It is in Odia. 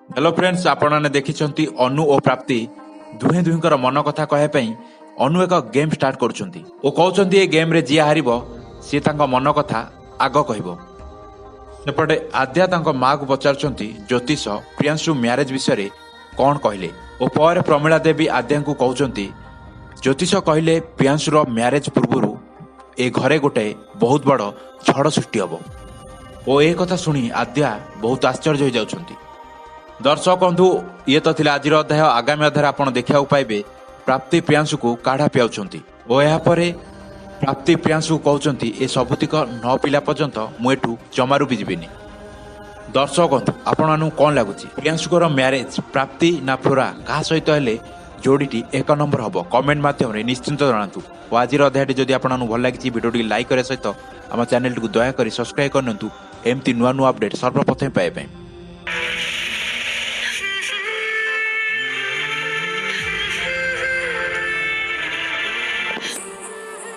ହ୍ୟାଲୋ ଫ୍ରେଣ୍ଡସ୍, ଆପଣମାନେ ଦେଖିଛନ୍ତି ଅନୁ ଓ ପ୍ରାପ୍ତି ଦୁହେଁ ଦୁହିଁଙ୍କର ମନ କଥା କହିବା ପାଇଁ ଅନୁ ଏକ ଗେମ୍ ଷ୍ଟାର୍ଟ କରୁଛନ୍ତି ଓ କହୁଛନ୍ତି ଏ ଗେମ୍ରେ ଯିଏ ହାରିବ ସିଏ ତାଙ୍କ ମନ କଥା ଆଗ କହିବ। ସେପଟେ ଆଦ୍ୟା ତାଙ୍କ ମାଆକୁ ପଚାରୁଛନ୍ତି ଜ୍ୟୋତିଷ ପ୍ରିୟାଂଶୁ ମ୍ୟାରେଜ ବିଷୟରେ କ'ଣ କହିଲେ ଓ ପରେ ପ୍ରମିଳା ଦେବୀ ଆଦ୍ୟାଙ୍କୁ କହୁଛନ୍ତି, ଜ୍ୟୋତିଷ କହିଲେ ପ୍ରିୟାଂଶୁର ମ୍ୟାରେଜ ପୂର୍ବରୁ ଏ ଘରେ ଗୋଟେ ବହୁତ ବଡ଼ ଝଡ଼ ସୃଷ୍ଟି ହେବ। ଓ ଏ କଥା ଶୁଣି ଆଦ୍ୟା ବହୁତ ଆଶ୍ଚର୍ଯ୍ୟ ହୋଇଯାଉଛନ୍ତି। ଦର୍ଶକ ବନ୍ଧୁ, ଇଏ ତ ଥିଲା ଆଜିର ଅଧ୍ୟାୟ। ଆଗାମୀ ଅଧ୍ୟାୟରେ ଆପଣ ଦେଖିବାକୁ ପାଇବେ ପ୍ରାପ୍ତି ପ୍ରିୟାଂଶୁକୁ କାଢ଼ା ପିଆଉଛନ୍ତି ଓ ଏହାପରେ ପ୍ରାପ୍ତି ପ୍ରିୟାଂଶୁକୁ କହୁଛନ୍ତି, ଏ ସବୁତିକ ନ ପିଲା ପର୍ଯ୍ୟନ୍ତ ମୁଁ ଏଠୁ ଜମାରୁ ବି ଯିବିନି। ଦର୍ଶକ ବନ୍ଧୁ, ଆପଣମାନଙ୍କୁ କ'ଣ ଲାଗୁଛି, ପ୍ରିୟାଂଶୁଙ୍କର ମ୍ୟାରେଜ ପ୍ରାପ୍ତି ନା ଫ୍ଲୋରା, କାହା ସହିତ ହେଲେ ଯୋଡ଼ିଟି ଏକ ନମ୍ବର ହେବ? କମେଣ୍ଟ ମାଧ୍ୟମରେ ନିଶ୍ଚିନ୍ତ ଜଣାନ୍ତୁ। ଓ ଆଜିର ଅଧ୍ୟାୟଟି ଯଦି ଆପଣଙ୍କୁ ଭଲ ଲାଗିଛି, ଭିଡ଼ିଓଟି ଲାଇକ୍ କରିବା ସହିତ ଆମ ଚ୍ୟାନେଲଟିକୁ ଦୟାକରି ସବସ୍କ୍ରାଇବ୍ କରିନିଅନ୍ତୁ ଏମିତି ନୂଆ ନୂଆ ଅପଡେଟ୍ ସର୍ବପ୍ରଥମେ ପାଇବା ପାଇଁ।